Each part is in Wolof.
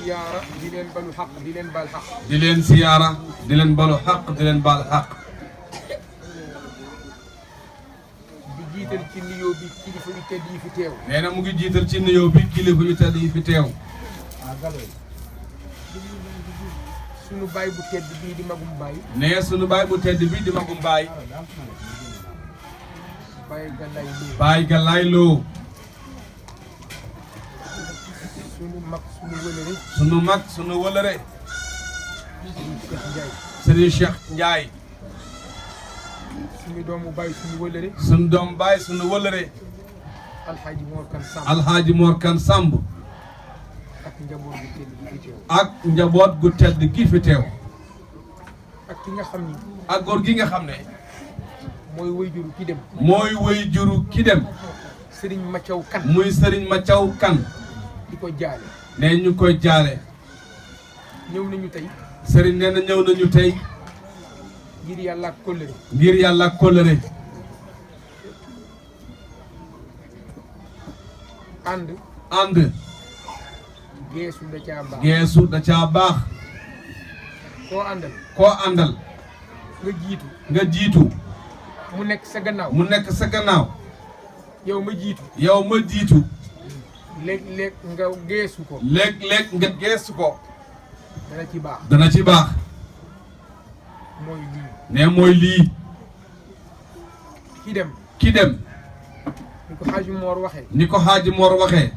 ziyaara di leen balu xaq di leen baal xaq. di leen ziyaara di leen balu xaq di leen baal xaq. di jiital ci nuyoo bi kilifa yu tedd yi fi teew. nee na mu ngi jiital ci nuyoo bi kilifa yu tedd yi fi teew. sunu baay bu tedd bii di magum baay. nee sunu baay bu tedd bii di magum baay. Baay Galaay Lo. Baay Galaay Lo. sunu mag sunu wëlëre. sunu mag sunu wëlëre. Serigne Cheikh Ndiaye. Serigne Cheikh Ndiaye. sunu doomu baay sunu wëlëre. sunu doomu baay sunu wëlëre. Alxaaji Mor Kan Samb. Alxaaji Mor Kan Samb. ak njaboot gu tedd gi fi teew. ak njaboot gu tedd gi fi teew. ak ki nga xam ni. ak góor gi nga xam ne. mooy wayjuru ki dem. mooy wayjuru ki dem. Serigne Mathiaw Kan. muy Serigne Mathiaw Kan. di ko jaale. nee ñu koy jaale. ñëw nañu tey. Serigne nee na ñëw nañu tey. ngir yàlla ak kóllëre. ngir yàlla ak kóllëre. ànd. geesu da caa baax. geesu da caa baax. koo àndal. koo àndal. nga jiitu. nga jiitu. mu nekk sa gannaaw. mu nekk sa gannaaw. yow ma jiitu. yow ma jiitu. léeg-léeg nga geesu ko. léeg-léeg nga geesu ko. dana ci baax. dana ci baax. mooy lii. ne mooy lii. ki dem. ki dem. ni ko Xaaji Moor waxee. ni ko Xaaji Moor waxee.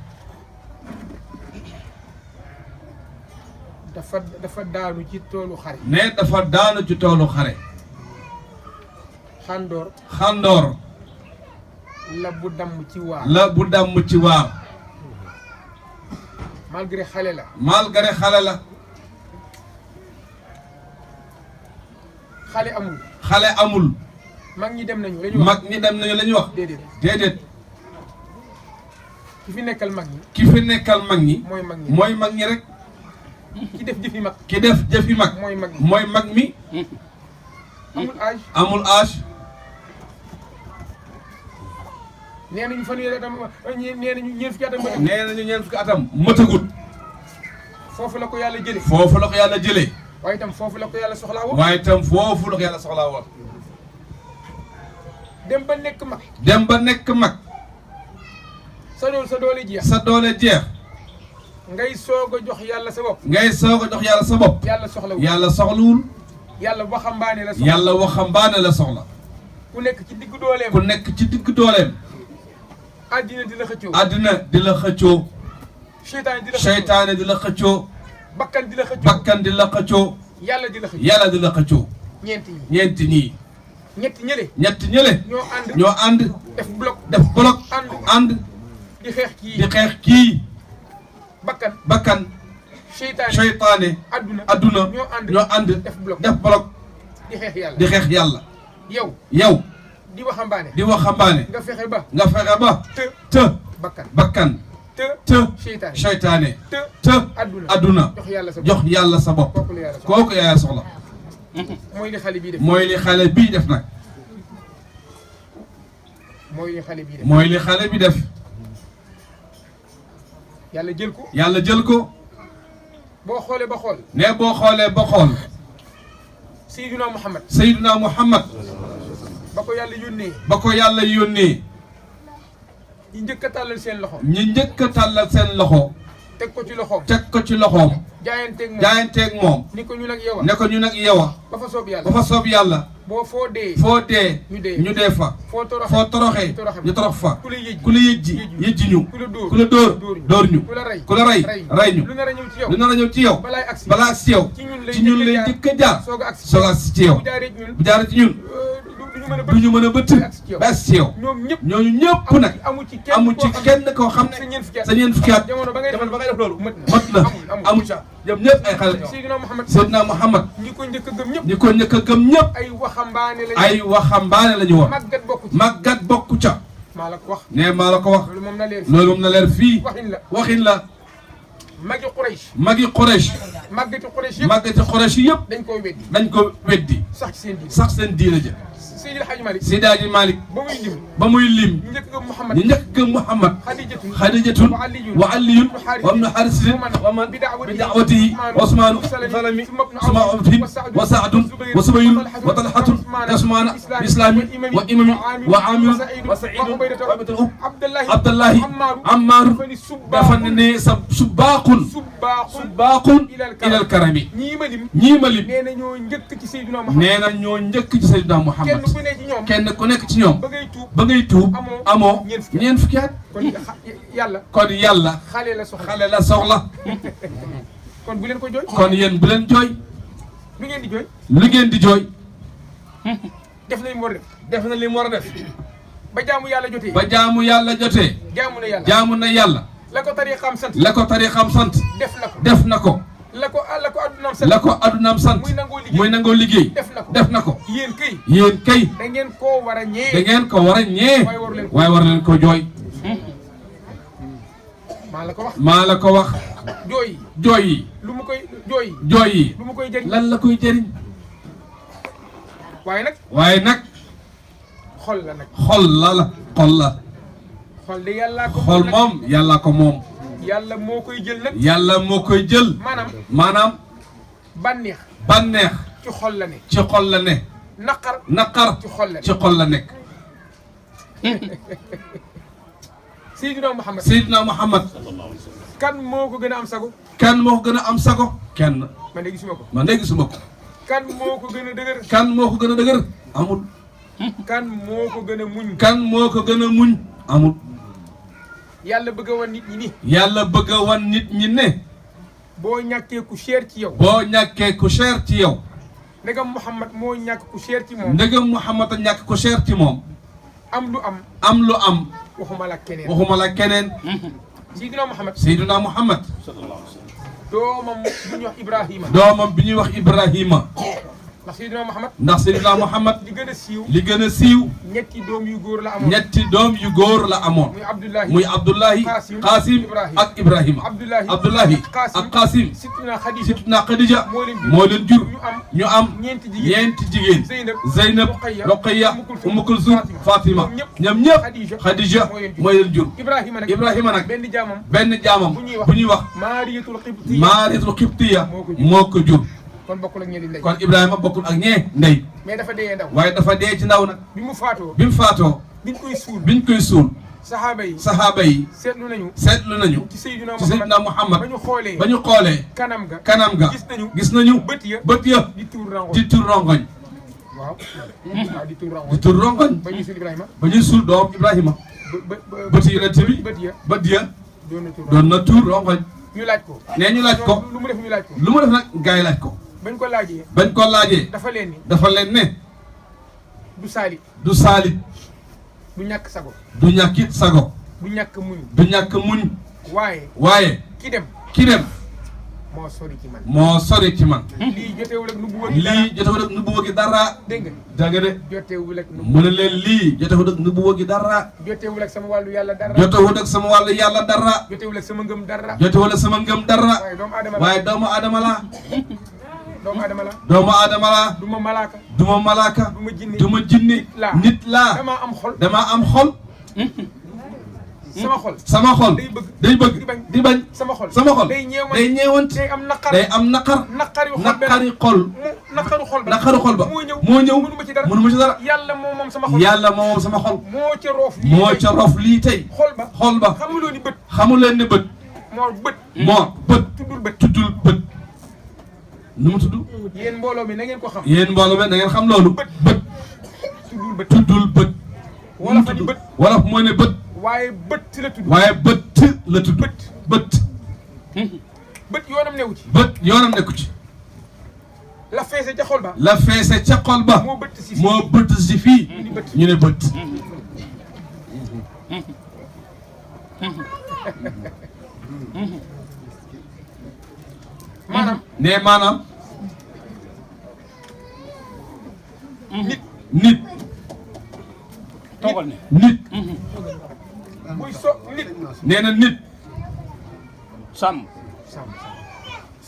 dafa daanu ci toolu xare. ne dafa daanu ci toolu xare. xandoor. xandoor. la bu damm ci waar. la bu damm ci waar. malgré xale la. malgré xale la. xale amul. xale amul. mag ñi dem nañu la ñu wax. mag ñi dem nañu la ñu wax. déedéet. déedéet. ki fi nekkal mag ñi. ki fi nekkal mag ñi. mooy mag ñi. mooy mag ñi rek. ki def jëfi mag. ki def jëfi mag. mooy mag ñi. mooy mag mi. amul âge. amul âge. nee nañu fanweeri atam nee nañu ñeent fukki atam. nee nañu ñeent fukki atam mëtagut. foofu la ko yàlla jëlee. foofu la ko yàlla jëlee. waaye itam foofu la ko yàlla soxlaa woon. waaye itam foofu la ko yàlla soxlaa woon. dem ba nekk mag. dem ba nekk mag. sa doole jeex. sa doole jeex. ngay soog a jox yàlla sa bopp. ngay soog a jox yàlla sa bopp. yàlla soxlawul. yàlla soxlawul. yàlla waxambaane la soxla. yàlla waxambaane la soxla. ku nekk ci diggu dooleem. ku nekk ci digg dooleem. àddina di la xëccoo. àddina di la xëccoo. seytaane di la xëccoo. seytaane di la xëccoo. bakkan di la xëccoo. bakkan di la xëccoo. yàlla di la xëccoo. yàlla di la xëccoo. ñeenti ñi. ñeenti ñii. ñetti ñële. ñetti ñële. ñoo ànd. ñoo ànd. def bloc. def bloc. ànd. di xeex kii. di xeex kii. bakkan. bakkan. seytaane. adduna. ñoo ànd. def bloc. di xeex yàlla. di xeex yàlla. yow. di waxambaane. di waxambaane. nga fexe ba. të. bakkan. të. seytaane. seytaane. të. adduna. jox yàlla sa bopp. jox yàlla sa bopp. kooku yàlla soxla. mooy li xale bii def. mooy li xale bii def nag. mooy li xale bii def. mooy li xale bi def. yàlla jël ko. yàlla jël ko. boo xoolee ba xool. ne boo xoolee ba xool. Seydina Muhammad. Seydina Muhammad. ba ko yàlla yónnee. ba ko yàlla yónnee. ñi njëkk a tàllal seen loxo. ñi njëkk a tàllal seen loxo. teg ko ci loxoom. teg ko ci loxoom. jaayanteeg moom. ni ko ñu nag yow a. ne ko ñu nag yow a. ba fa soob yàlla. ba fa soob yàlla. foo dee. ñu dee fa. foo toroxee ñu torox fa. ku la yëjji ñu. ku la dóor ñu. ku la rey ñu. lu nar a ñëw ci yow. balaa agsi ci yow. ci ñun lay njëkk a jaar. soog a agsi ci yow. bu jaaree ci ñun. du ñu mën a bëtt ba agsi ci yow. ñooñu ñëpp nag. amu ci kenn koo xam ne sa ñeent fukki at. jamono ba ngay def loolu mot na amu ci ñoom ñëpp ay xale. Seydina Muhammad. ñi ko njëkk a gëm ñëpp. ay waxambaane lañu woon. màggat bokku ca. maa la ko wax. loolu moom na leer fii. waxin la. magi Quraysh. màggati Quraysh yëpp. dañ ko weddi. sax seen diina ja. Seydi Hadji Malick ba muy lim ñu njëkk gëm Muhammad Xadijatun wa Aliyun wa ibnu Harisin wa man bi da'watihi Usmaanu salami suma Umtin wa Saadun wa Subayrun wa Talhatun Usmaana islami wa imami wa Amirun wa Saidun wa Abdallahi Ammaaru dafa ne sa subbaaqun ilal karami ñii ma lim nee na ñoo njëkk ci Seydina Muhammad kenn ku nekk ci ñoom ba ngay tuub amoo ñeent fukki at kon yàlla xale la soxla kon bu leen ko jooy kon yéen bu leen jooy lu ngeen di jooy lu ngeen di jooy def na li mu war a def na li mu war a def ba jaamu yàlla jotee ba jaamu yàlla jotee jaamu na yàlla la ko tariixam sant def na ko la ko addunaam sant muy nangoo liggéey def na ko yéen kay da ngeen koo war a ñee waaye war leen ko jooy maa la ko wax jooy yi lu mu koy jooy yi lu mu koy jëriñ lan la koy jëriñ waaye nag xol la nag xol de yàllaa ko xol moom yàllaa ko moom yàlla moo koy jël nag yàlla moo koy jël maanaam bànneex ci xol la ne naqar ci xol la nekk Seydina Muhammad kan moo ko gën a am sago kenn man de gisuma ko kan moo ko gën a dëgër amul kan moo ko gën a muñ amul yàlla bëgg a wan nit ñi ne boo ñàkkee ku cher ci yow ndegam Muhammad moo ñàkk ku cher ci moom a ñàkk ku cher ci moom am lu am waxuma la keneen Seydina Muhammad doomam bi ñuy wax Ibrahima ndax Seydina Muhammad li gën a siiw ñetti doom yu góor la amoon muy Abdullahi Qasim ak Ibrahima Abdullahi ak Qasim Sidna Khadija moo leen jur ñu am ñeenti jigéen Zeynab Roqaya Umu Kulsum Fatima ñoom ñëpp Khadija moo leen jur Ibrahima nag benn jaamam bu ñuy wax Maariyatul Qibtiya moo ko jur kon Ibrahima bokkul ak ñee ndey mais dafa dee ndaw waaye dafa dee ci ndaw nag bi mu faatoo biñ koy suul saxaaba yi seetlu nañu ci Seydina Muhammad ba ñu xoolee kanam ga gis nañu bët ya di tur rongoñ ba ñuy suul doom Ibrahima bët yi rek bi bët ya doon na tur rongoñ ñu laaj ko lu mu def nag gaa yi laaj ko bañ ko laajee dafa leen ne du saalit du ñàkk sago du ñàkkit sago du ñàkk muñ waaye ki dem moo sori ci man lii jotewul ak nubuwa gi dara dégg nga de jotewul ak mu ne leen lii jotewul ak nubuwa gi dara jotewul ak sama wàllu yàlla dara jotewul ak sama ngëm dara waaye doomu aadama la du ma malaaka du ma jinni nit laa dama am xol sama xol day bëgg di bañ sama xol day ñeewant day am naqari xol ba moo ñëw mënuma ci dara yàlla moo moom sama xol moo ca roof lii tey xol ba xamuleen ne bët moo bët tuddul bët nu mu tudd yéen mbooloo mi na ngeen ko xam xam loolu bët tuddul bët wolof mooy ne bët waaye bët la tudd bët yoonam nekku ci la feese ca xol ba moo bët si fii ñu ne bët maanaam nit muy so nit nee na nit sàmm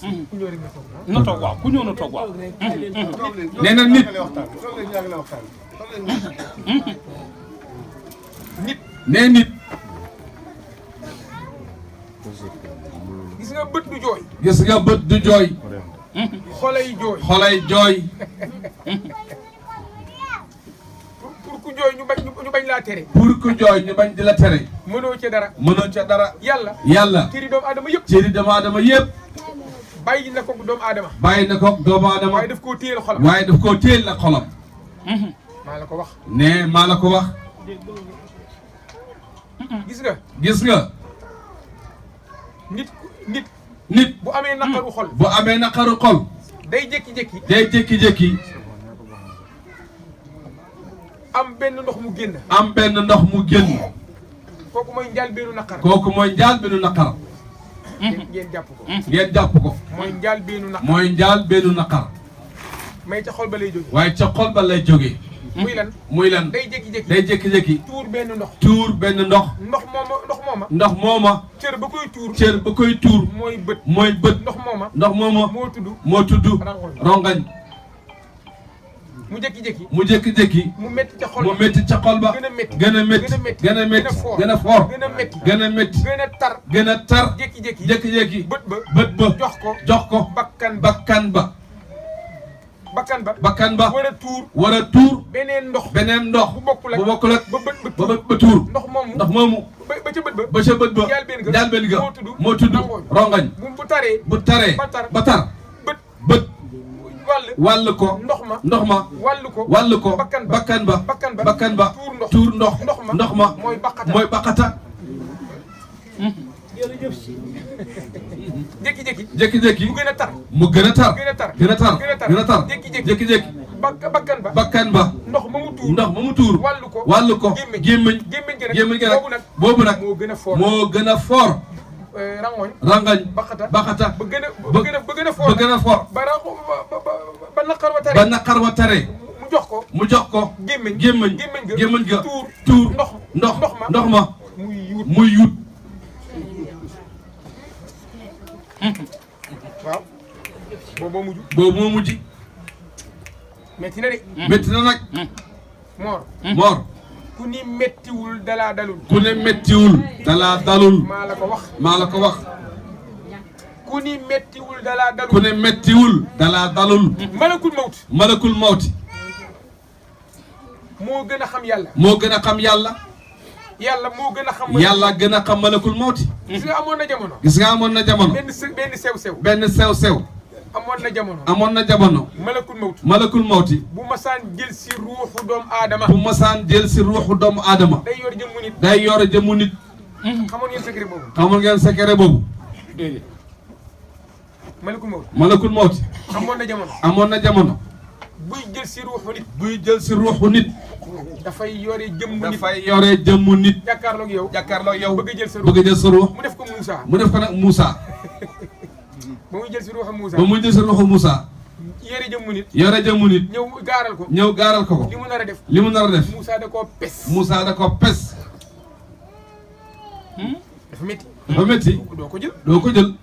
ku ñëw rek na toog waaw ku ñëw na toog waaw. nee na nit. nee nit. gis nga bët du jooy. gis nga bët du jooy. xolay jooy. xolay jooy. pour ku jooy ñu bañ laa tere. pour ku jooy ñu bañ di la tere. mënoo ca dara. mënoo ca dara. yàlla. cëri doomu aadama yëpp. cëri doomu aadama yëpp. bàyyi na ko doomu aadama. bàyyi na ko doomu aadama. waaye daf koo téyel xolam. waaye daf koo téyel nag xolam. maa la ko wax. nee maa la ko wax. gis nga. gis nga. nit bu amee naqaru xol. bu amee naqaru xol. day jékki-jékki. day jékki-jékki. am benn ndox mu génn. am benn ndox mu génn. kooku mooy njaal beenu naqar. kooku mooy njaal beenu naqar. ngeen jàpp ko. ngeen jàpp ko. mooy njaal beenu naqar. mooy njaal beenu naqar. may ca xol ba lay jógee. waaye ca xol ba lay jógee. muy lan. muy lan. day jékki-jékki. day jékki-jékki. tuur benn ndox. tuur benn ndox. ndox mooma. ndox mooma. cër ba koy tuur. cër ba koy tuur. mooy bët. mooy bët. ndox mooma. ndox mooma. moo tudd. rongañ. mu jékki-jékki. mu jékki-jékki. mu métti ca xol ba. mu métti ca xol ba. gën a métti. gën a métti. gën a métti. gën a fort. gën a métti. gën a métti. gën a tar. gën a tar. jékki-jékki. jékki-jékki. bët ba. jox ko. bakkan ba. bakkan ba. war a tuur. beneen ndox. bu bokkul ak ba tuur. ndox moomu. ba ca bët ba. jaal benn ga. moo tudd. rongañ. bu taree. ba tar. bët. wàll ko. ndox ma. wàll ko. bakkan ba. tuur ndox. ndox ma. mooy baqata. jékki-jékki. mu gën a tar. jékki-jékki. bakkan ba. ndox ma mu tuur. wàllu ko. gémmiñ gi nag. boobu nag. moo gën a fort. rangoñ. baqata. ba gën a fort. ba naqar wa tare. mu jox ko. gémmiñ ga. tuur ndox ma. muy yut. waaw. boobu moo mujj. metti na de. metti na nag. Mor. ku ni mettiwul dalaa dalul. ku ne mettiwul dalaa dalul. maa la ko wax. ku ni mettiwul dalaa dalul. ku ne mettiwul dalaa dalul. malakul mawti. moo gën a xam yàlla. yàlla moo gën a xam. yàlla gën a xam malakul mawti. gis nga amoon na jamono. benn sew. amoon na jamono. malakul mawti. bu masaan jël si ruuxu doomu aadama. day yor jëmmu nit. xamoon ngeen secret boobu. malakul mawti. amoon na jamono. buy jël si ruuxu nit. dafay yore jëmmu nit. jàkkaarloog yow. bëgg a jël sa ruux. mu def ko nag Moussa. ba muy jël si ruuxu Moussa. yore jëmmu nit. ñëw gaaral ko. li mu nar a def. Moussa da koo pes. dafa métti. doo ko jël.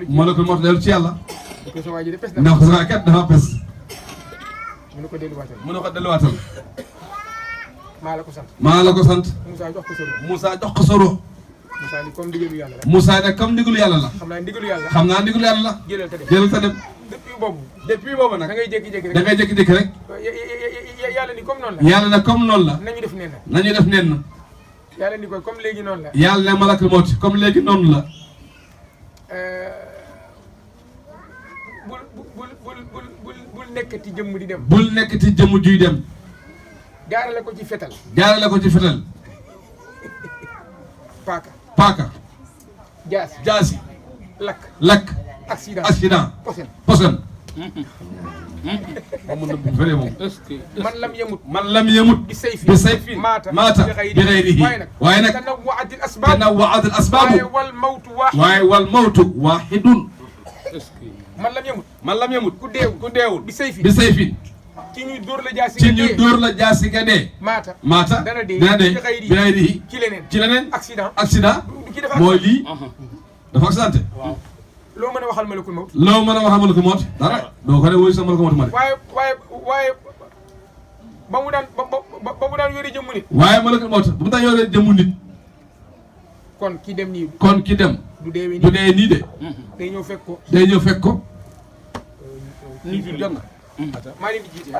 malakul mawti dellu ci yàlla. ndax sa waay kat dafa pes. mu ne ko delluwaatal. maa la ko sant. Moussa jox ko sa ruux. Moussa ni comme ndigalu yàlla la. Moussa ne comme ndigalu yàlla la. xam naa ndigalu yàlla. xam naa ndigalu yàlla la. jëlal ta dem jëlal ta dem. depuis boobu nag. da ngay jékki-jékki rek. da ngay jékki-jékki rek. yàlla ni comme noonu la. yàlla ne comme noonu la. nañu def nen na. nañu def nen na. yàlla ni ko comme léegi noonu la. yàlla ne malakul mawti comme léegi noonu la. bul nekkati jëmm di dem. bul nekkati jëmm juy dem. jaarale ko ci fetal. jaarale ko ci fetal. paaka. jaasi. lakk. accident. posen. man lam yamut. bi sayfin maata bi ghayrihi. waaye nag tanawwa'at al asbaab. waaye wal mawtu waahidun. man lam yamut. ku deewul. bi sayfin. ci ñu dóor la jaasi nga dee. maata dana dee bi ghayrihi. ci leneen. accident. mooy lii. dafa accidenté. waaw. loo mën a waxal malakul mawt. loo mën a waxal malakul mawt dara doo ko ne wuyu sa malakul mawt ma de. waaye ba mu daan yore jëmmu nit. waaye malakul mawt ba mu daan yore jëmmu nit. kon ki dem nii. kon ki dem. du dee nii de. day ñëw fekk ko. day ñëw fekk ko. ni jul jot na. maa leen di jiite.